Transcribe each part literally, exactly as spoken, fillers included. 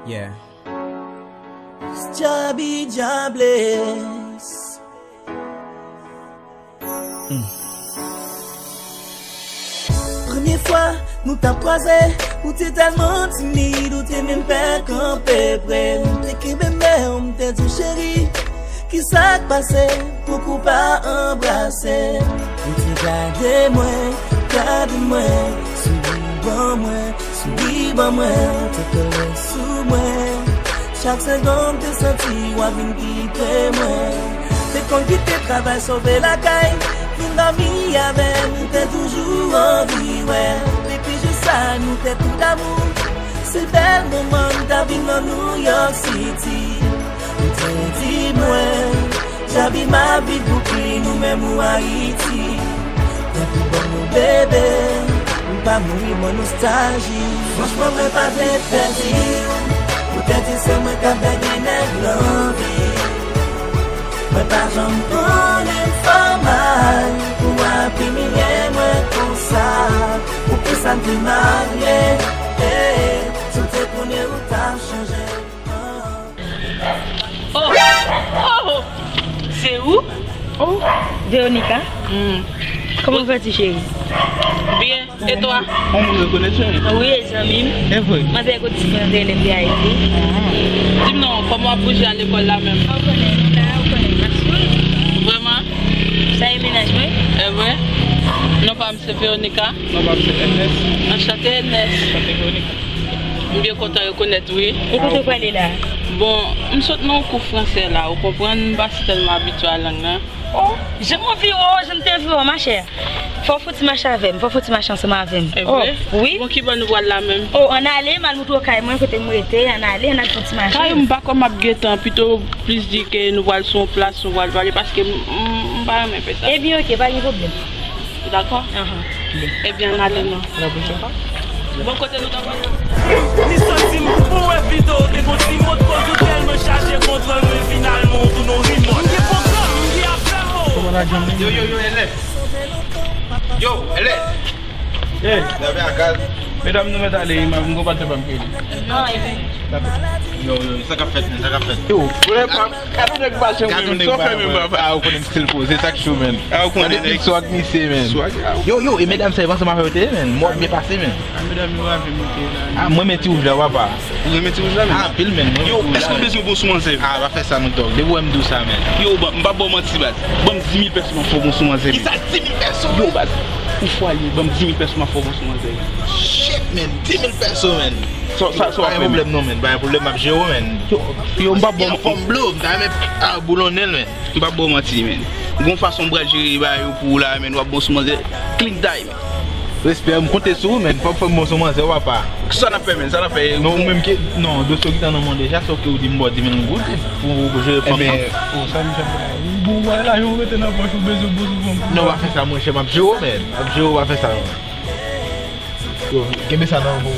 Yeah. Djabi Djables. Mm. Premye fwa nou t ap kwaze, ou te tèlman timid, ou te menm pè kanpe pre. M te kenbe men w, m te di w, cheri, kisa k pase, poukò w pa anbrase m? Ou te gade mwen, gade mwen, souri ban mwen, souri ban mwen, ou te kole sou mwen. Chak segonn te santi w ap vin kite mwen. Te konn kite travay sove lakay, vin dòmi avè m, ou te toujou anvi wè. Depi jou sa nou te tou damou, se bèl moman m t ap viv nan New York City. Ou te di mwen, Djabi, m ap viv Brooklyn, ou menm ou Ayiti. Tanpri ban nou bebe, m pa mouri ban nostalji. Franchman, mwen pa vle pèdi w. Ou te di se mwen k ap bègye nèg lanvi. Mwen pa janm konnen m fè w mal pou w ap imilye mwen konsa. Poukisa m te marye? Eh, si w te konnen ou t ap chanje. Oh! Oh! Se ou? Oh, Veronica. Hmm. Kòman w santi, cheri? Byen. E twa? On moun rekonèt, cheri? Wi, e zanmi m. E vre? Manzè Kotis mwen te rele m de Ayiti. Ah. Di m non, kòman w ap bouje al lekòl la menm? Ou konnen, nou la, ou konnen, n ap souri. Vrèman? Sa e mennaj mwen. E vre? Non pa m se Veronica. Non pa m se Ernest. Anchante, Ernest. Anchante, Veronica. M byen kontan rekonèt ou, wi. E kote w prale la? Bon, m sot nan yon kou fransè la, ou konprann, m pa si tèlman abitye a lang nan. Oh, jan m anvi wè w, jan m te anvi wè w, machè. Fò w fè yon ti mache avè m, fò w fè yon ti mache ansanm avè m. E vre? Oh, wi. Bon, ki bò nou pral la menm? Oh, ann ale, m al moutre w kay mwen, kote m rete, ann ale, ann al fè yon ti mache. Kay ou m pa kwè m ap gentan, pito plis di ke nou pral sou yon plas, nou pral pale, paske m, m, m pa renmen fè sa. Ebyen, oke, pa gen pwoblèm. Ou dakò? Ahan. Ebyen, ann ale non. Bon, kote nou t ap pale? Ni santi m pou wè videyo, te gon ti mo t koz ou tèlman chaje kontwòl mwen, finalman ou tounen yon rimòt. M gen pwogram, m gen afè mo. Yo, yo, yo, L F. Yo, L F. Hey. Medam, nou mèt ale, m gon patnè pa m ki rele. Yo, yo, sa k ap fèt, men, sa k ap fèt? Yo, frè pa m, gade nèg pase mwen, men, sa w fè menm, papa? Ah, ou konnen m still poze, sa k cho, men. Ah, ou konnen nèg swag misye, men. Swag, ah. Yo, yo, e medam sa, yo ansanm avè w te ye, men. Mòd byen pase, men. Ah, medam yo avè m te la. Ah, mwen men ti wouj la, papa. Ou renmen ti wouj la, men? Ah, anpil, men. Mwen yo, èske w bezwen bon sou manzè? Ah, pa fè sa non, dòg. Depi w wè m di w sa, men. Yo, m p ap ba w manti, baz. Ban m dis mil pèso, m ap fè w bon sou manzè, men. Kisa, dis mil pèso? Yo, baz. Ou fwa, yo, ban m dis mil pèso, m ap fè w bon sou manzè, men. Shit, men. Dis mil pèso, men. Sa, sa, sa w ap fè, men? Pa gen pwoblèm non, men. Pa gen pwoblèm, m ap jere w, men. Yo, yo, m p ap ba w manti. Anfòm blo, m ta renmen, ah, boulonnen l, men. M p ap ba w manti, men. Gon fason m pral jere bagay yo pou ou la, men. W ap bon sou manzè. Clean die, men. Respè, m konte sou ou, men. Fò w fè m bon sou manzè, papa. Sa n ap fè, men? Sa n ap fè? Non, ou menm ki, non, dosye w gentan nan men w deja, sòf ke ou di m ba w dis mil goud pou, pou jere fanm nan. Ebyen, oh, sa misye ap fè? Bon, w wè lajan w rete nan pòch ou, bezwen bon sou fanm. Non, pa fè sa, monchè, m ap jere w, men. M ap jere w, pa fè sa, non. Yo, kenbe sa nan pou,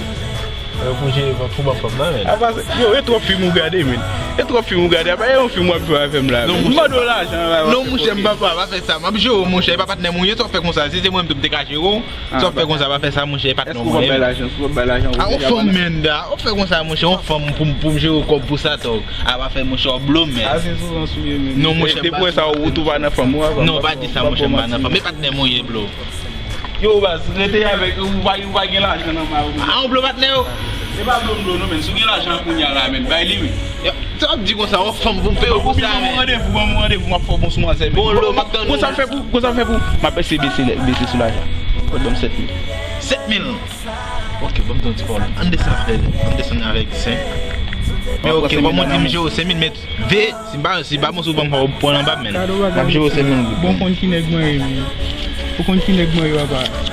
euh, pou jere vant pou ban fanm nan, men. Apa, yo, e twòp fim ou gade, men. E twòp fim ou gade. Apa, e yon fim w ap jwe avè m la, men. M mande w lajan la. Non, monchè, m papa, pa fè sa. M ap jere w, monchè. E pa patnè m ou ye, sa w fè konsa. Si se mwen menm tou, m te ka jere w. Sa w fè konsa, pa fè sa, monchè. E patnè w mwen ye. Èske w p ap bay lajan? Si w p ap bay lajan, ou deja pa la. Ah, yon fanm, men, da. Ou fè konsa, monchè. Yon fanm pou, pou m jere w kòb pou sa, dòg. Ah, pa fè, monchè, w blo, men. Ah, se sou sans ou ye, men. Non, monchè, m pa. Depi w wè sa, ou tou pa nan fanm ou, apa. Non, pa di sa, monchè, m pa nan fanm. E patnè m ou ye, blo. Yo, baz, rete avèk ou, ou pa, ou pa gen lajan nan men w. Ah, ou blo patnè yo? E pa blo m blo non, men. Si w gen lajan kounya la, men, bay li, wi. Yo, sa w ap di konsa, w fanm pou m peye w pou sa, men. Ban m randevou, ban m randevou, m ap fè w bon sou manzè, men. Bon, lo, m ap tann ou. Konsa fè pou, konsa fè pou. M ap eseye bese, bese sou lajan. Fò w ban m sèt mil. Sèt mil? Ok, ban m tann ti pawòl. Ann desann avèk, ann desann avèk senk. Men ok, kòm ou di m jere w senk mil, men Ve, si m pa, si m pa bon sou ban m, fò w pran anba m, men. M ap jere w senk mil goud. Bon, konn ki nèg mwen ye, men. Ou konn ki nèg mwen ye, papa.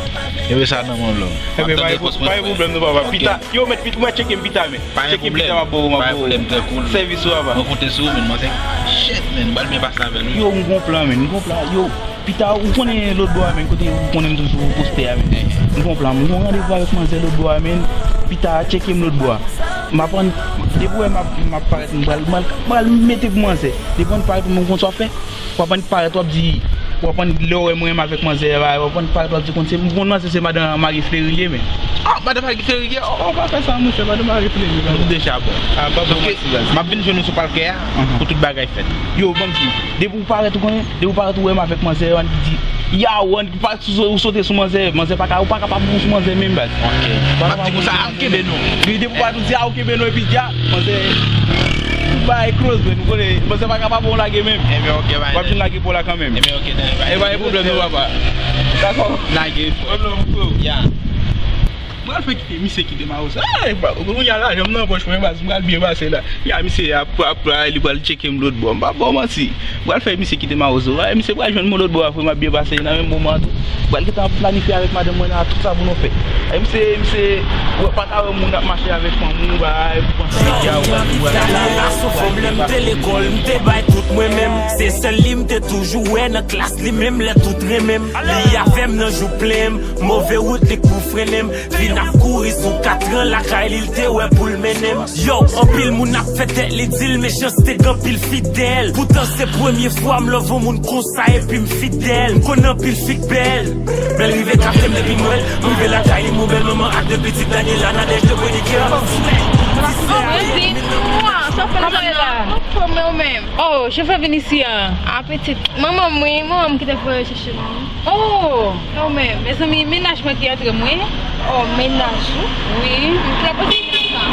Epi sa nan men w, blo. Ebyen, pa gen pwoblèm non, papa. Pita, yo, mèt pita, ou mèt tcheke m pita, men. Tcheke m pita, m ap ba w, m ap ba w. Sèvis ou, papa. Mwen konte sou ou, men, mwen se shit, men. M pral byen pase avè l, wi. Yo, m gon plan, men. M gon plan. Yo, pita, ou konnen lòt bò a, men, kote ou konnen m toujou poste a, men. M gon plan, m gon randevou avèk manzè lòt bò a, men. Pita, tcheke m lòt bò a. M ap ann, depi w wè m ap, m ap parèt, m pral, m pral, m pral mete pou manzè. Depi w ann parèt, m konn sa w ap fè. W ap ann parèt, w ap di, w ap ann, lè w wè mwen menm avèk manzè, w ap ann parèt, w ap di konn se, m konn manzè se madan Marie Fleury li ye, men. Ah, madan Fagite Rivière, oh, oh, pa fè sa, monchè, madan Marie Fleuri, madan. Deja bon. Ah, pa bon, paske m ap vin jwenn ou sou palkè a, pou tout bagay fèt. Yo, ban m di, depi ou parèt, ou konnen, depi ou parèt, ou wè m avèk manzè, yo, ann di, yaw, ann pa sou, ou sote sou manzè, manzè pa ka, ou pa kapab bon sou manzè menm, baz. Ok. M ap di konsa, a, ou kenbe non. Wi, depi ou parèt, ou di, a, ou kenbe non, epi dja, manzè, tout bagay close, nou konnen, manzè pa kapab bon lage menm. Ebyen, ok, bay. W ap vin lage pou la kanmenm. Ebyen, ok, dan, bay. E pa gen pwoblèm, non, papa. Dakò? Lage, frè. Pwoblèm, frè. Ya. M pral fè kite, misye kite Mawozo. Ah, e pa, kounye a lajan m nan pòch mwen, baz, m pral byen pase la. Ya, misye ap, ap, ap, li pral tcheke m lòt bò. M pa ba w manti. M pral fè misye kite Mawozo. Ay, misye pral jwenn mwen lòt bò a, frè, m ap byen pase nan menm moman an tou. M pral gentan planifye avèk madanm mwen nan tout sa pou nou fè. Ay, misye, misye, ou pa ka wè moun ap mache avèk fanm ou, bay, pou panse nèg ya, ou pral, ou pral. Sou fòm lè m te lekòl, m te bay tout mwen menm. Se sèl li m te toujou wè nan klas li menm lè tout renmen m. Li avè m nan jou plen m, move wout li k pou frennen m. Vin ap kouri sou katran lakay li, l te wè pou l mennen m. Yo, anpil moun ap fè tèt li di l mechanste, gen anpil fidèl. Poutan se premye fwa m love yon moun konsa epi m fidèl. M konnen anpil fi k bèl, men l rive kapte m depi m wè l. M rive lakay li, m yon bèl manman ak de pitit, Daniela, Nadège, de Bredike. Anfòm, ou menm? Oh, je fè vin isi a. Apetit. Manman m, wi, manman m ki te voye chèche m. Oh! Ou menm? Mezanmi, mennaj mwen ki antre m, wi. Oh, mennaj ou? Wi. M trè kontan.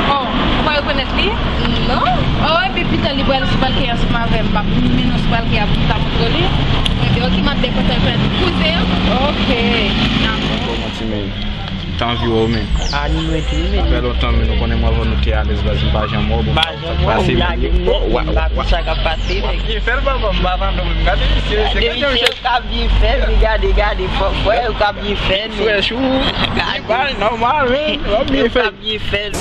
Oh, ou pa rekonèt li? Non. Oh, epi pita li pral sou palke ansanm avè m, m ap mennen l sou palke a pou m ka montre li. Ebyen, ok, m ap byen kontan rekonèt ou. Kouzen an. Ok. Dakò. Bon, mon ti men. T anvi wè w, men. A, ni mwen tou, men. Sa fè lontan, men nou konnen mwen avè w nou te alèz, baz, m pa janm wè w, bon, pa janm wè w, m lage m nèt, m pa konn sa k ap pase, nèg. Byen fè l, papa, m pa vann non, men gade misye, se gade misye, yo ka byen fè l, men gade, gade, fò, fò, yo ka byen fè l, men. Frè Chou, li bay nòmal, men, w ap byen fè l. Byen fè l.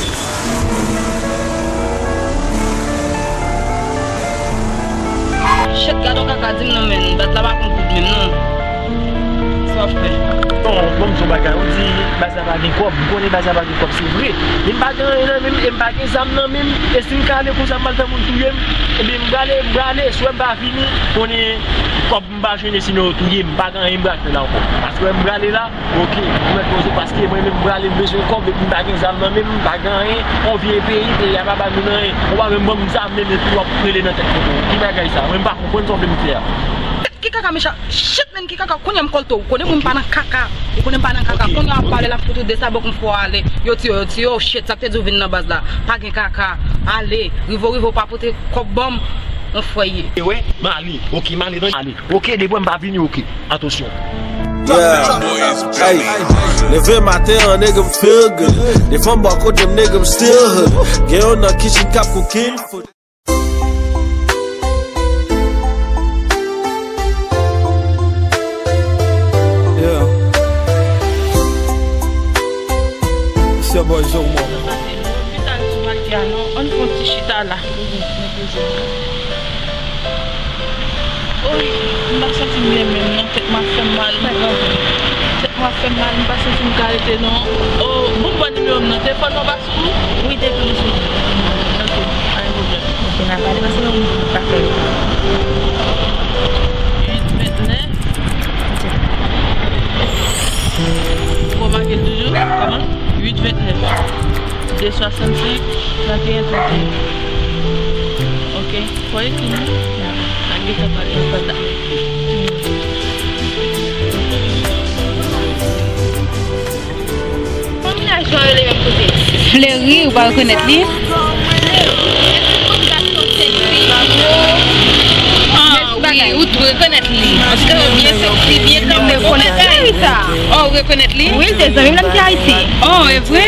Shit, gad on kaka di m non, men, bat la pa konn kout menm non. Sa w ap fè? Non, bon, m di yon bagay, ou di baz la pa gen kòb, m konnen baz la pa gen kòb, se vre. Men m pa gen anyen nan men m, e m pa gen zam nan men m, e si m ka ale konsa m al fè moun touye m, ebyen m prale, m prale, si w wè m pa vini, konnen kòb m pa jwenn e sinon yo touye m, m pa gen anyen m pral fè la ankò. Paske w wè m prale la, ok, ou mèt poze, paske mwen menm m prale, m bezwen kòb, epi m pa gen zam nan men m, m pa gen anyen, on vye peyi, peyi a pa ban nou anyen. Ou pa menm ban m zam menm, epi w ap rele nan tèt mwen. Ki bagay sa? Mwen m pa konprann sa w vle m fè a. Ki kaka mechan, shit, men, ki kaka, kounye a m kòlte w, konnen mwen m pa nan kaka, ou konnen m pa nan kaka, kounye a w ap pale l ap fout ou de sa, bòk m fè w ale, yo tiye w, yo tiye w, shit, sa k te di w vin nan baz la, pa gen kaka, ale, rive w rive w pa pote kòb ban m, on frè ye. E wè, m ale, ok, m ale, m ale, ok, depi m pa vini, ok, atansyon. Yeah. Hey, leve maten an, nigga, m feel good. Devan m bò kote m, nigga, m still hood. Gen yon nan kitchen k ap cooking food. Yeah. It's your boy Zomo. Lopital sou Matia non, ann fè yon ti chita la. Oy, m pa santi m byen menm non, tèt mwen ap fè m mal. Tèt mwen ap fè m mal, m pa santi m ka rete non. Oh, bon, m ba w nimewo m nan, telefòn nan pa sou ou? Wi, telefòn nan sou mwen. Ok, pa gen pwoblèm. Ok, n a pale, paske nan moun pa fè l. Uit vennèf. Ou make l toujou? Kòman? Uit vennèf. De swasannsenk, trannteyen, trannteyen. Ok. Fò ekri non. N ap gentan pale anpil la. Kòman jan rele menm kote? Fleri, ou pa rekonèt li? Fleri, èske w konn gason seksi? Ah, wi, ou tou rekonèt li. Paske l byen seksi, byen kanpe, ou rekonèt li? Oh, ou rekonèt li? Wi, se zanmi m nan ki Ayiti. Oh, e vre?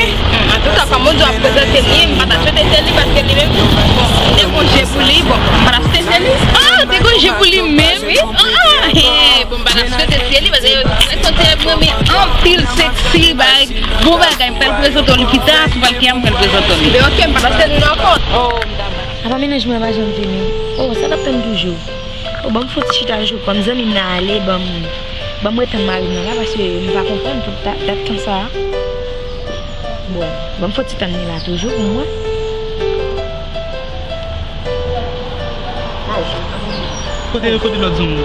Antouka, kòm ou di w ap prezante m li, m pa ta swete se li paske li menm, bon, m te gon je pou li, bon, m pa ta swete se li. Ah, ou te gon je pou li menm? Wi. Ah, hey, bon, m pa ta swete se li paske yo, se yon tèm mwen, men anpil seksi, bay, bon bagay, m pral prezante w li pita, sou pral ki a m pral prezante w li. Men ok, m pa ta swete nou nan kont. Oh, m ta mal. Apa mennaj mwen pa janm vini? Oh, sa n ap tann toujou? Oh, ban m fon ti chita jou, kòm zanmi m nan ale, ban m, ban m ret tann mari m nan la, paske m pa konprann tout dat, dat tan sa a. Bon, ban m fon ti tann li la toujou pou m wè. Kote, kote lòt zanmi w?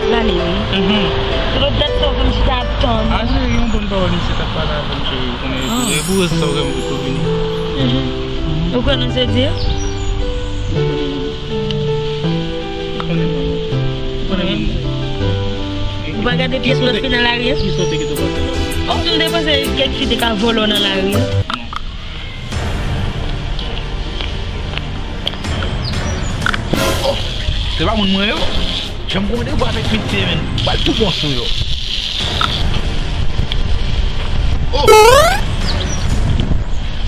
L ale, wi. Mhm. Tout lòt dat Sa w konn chita ap tann. A, cheri, yon bon pawòl, misye t ap pale avè m, cheri. Ou konnen, e pou rezon sa w wè m poko vini. Mhm. Ou kwè nan se Dye? Ou konnen, manman. Ou konnen, manman. Ou pa gade pyès lòt fi nan lari a? Ki sòti ki te pase la? Oh, m te panse kèk fi te ka vòlò nan lari a. Oh, se pa moun mwen yo? Jan m gen randevou avèk mesye, men. Pral tou bon sou yo. Oh!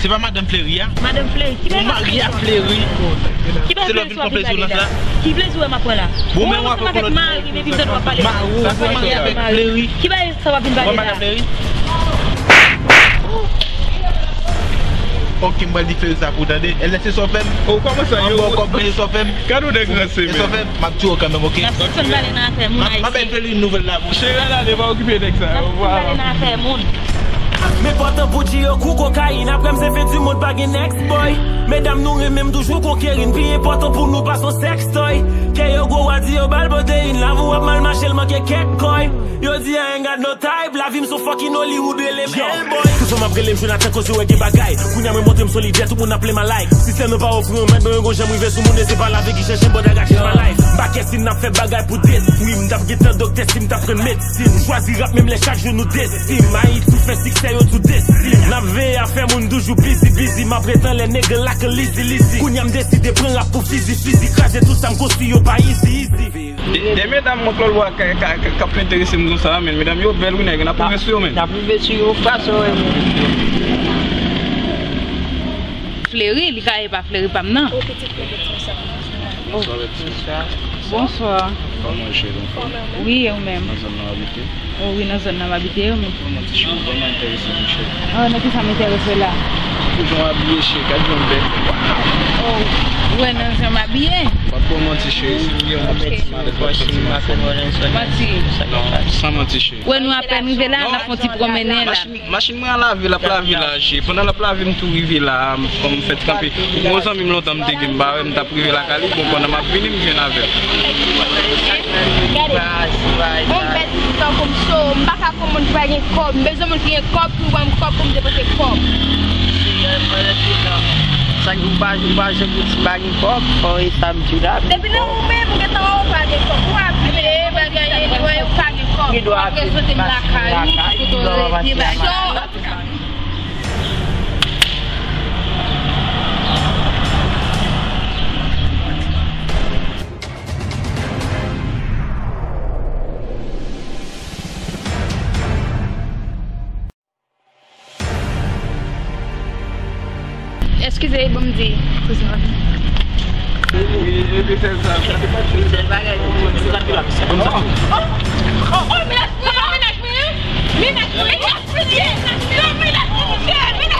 Se pa madanm Fleury a? Madanm Fleury? Ki bagay? Mari a Fleury. Ki bagay Fleury sou ap vin pale la? Ki Fleury sou m ap pran la? Bon, men w ap pale avèk mari, men epizòd w ap pale la. Mari avèk Fleury. Ki bagay sa w ap vin pale la? Madanm Fleury. Ok, m pral di Fleury sa pou w tande. Èl, se sa w fè m. Oh, kòman sa yo? Anba w kòb, men se sa w fè m. Gade w nèg ranse, men. Se sa w fè m. M ap tiye w kanmenm, ok? M ap sispann pale nan afè moun ayisyen. M ap bay Fleury nouvèl la, bon. Cheri, al ale, pa okipe nèg sa yo. M ap sispann pale nan afè moun. M enpòtan pou G yo kou kokayin. Apre m se fen di mond, pa gen next boy. Medam nou renmen m toujou konkeri n. Pi enpòtan pou nou pa son sextoy. Kè yo gwo, w a di yo ba l pwoteyin. Lavi w ap mal mache, l manke kèk kòy. Yo di I ain't got no type. Lavi m son fucking Hollywood, rele m Hellboy. Tout fanm ap rele m Jonathan koz yo wè gen bagay. Kounye a mwen montre m solidè, tout moun ap play my life. Sistèm nan pa ofri yon mèt, men yon gon jan m rive sou moun e se pa lavi ki chèche m, but I gotta change my life. M pa kè si n ap fè bagay pou detwi m. M t ap gentan doktè si m t ap jwenn medsin. M chwazi rap menm lè chak jou nou desi m. Ayiti fè siksè yo tou desi m. N ap veye afè moun toujou busy busy. M ap ret anlè nèg la ke lizi lizi. Kounye a m deside pran rap pou fizi fizi. Kraze tout sa m konstwi yo pa easy easy. De, de medam mwen klolwa k, k, k, k ap enterese m konsa, men medam yo bèl wi nèg, n ap rive sou yo, men. N ap rive sou yo fason, wi. Fleri, li ka e pa Fleri pa m nan. Oh, pitit mwen, pitit sa. Oh, bonswa. Bonswa. Kòman w ye, cheri? Wi, e ou menm? Nan zòn nan w abite? Oh, wi, nan zòn nan m abite, e ou menm? Kòman ti cheri, kòman enterese m, cheri? Oh, nan ki sa m enterese w la? Ki jan w abiye, cheri? Gad jan w bèl. Wow! Oh, ou wè nan jan m abiye? Pa t pran manti, cheri. Si m gen yon bon ti malèz, pa t pran ti manti. Manti. Non, san manti, cheri. Wè nou apèn rive la, n ap fè yon ti pwonmennen la. Machin, machin mwen a lave, l ap lave la, cheri. Pandan l ap lave, m tou rive la, m, m fèt kanpe. Ou gon zanmi m lontan m te gen, m pa wè, m t ap rive lakay li, bon, pandan m ap vini, m jwenn avè l. Gade, yon bèl ti tankou m cho, m pa ka pran moun ki pa gen kòb, m bezwen moun ki gen kòb pou ban m kòb pou m depanse kòb. Sa ki ou pa, ou pa jwenn moun ki pa gen kòb, fò e sa m di w la. Depi nan ou menm, ou gentan wè ou pa gen kòb, ou abiye, bagay, ou pa gen kòb. Ou ap rezote m lakay ou, kote w rete, bagay. Eskize, ban m di. Eskize, ban m di. Oh, oh, oh, oh, menaj mwen, menaj mwen, menaj mwen, menaj mwen, menaj mwen, menaj mwen.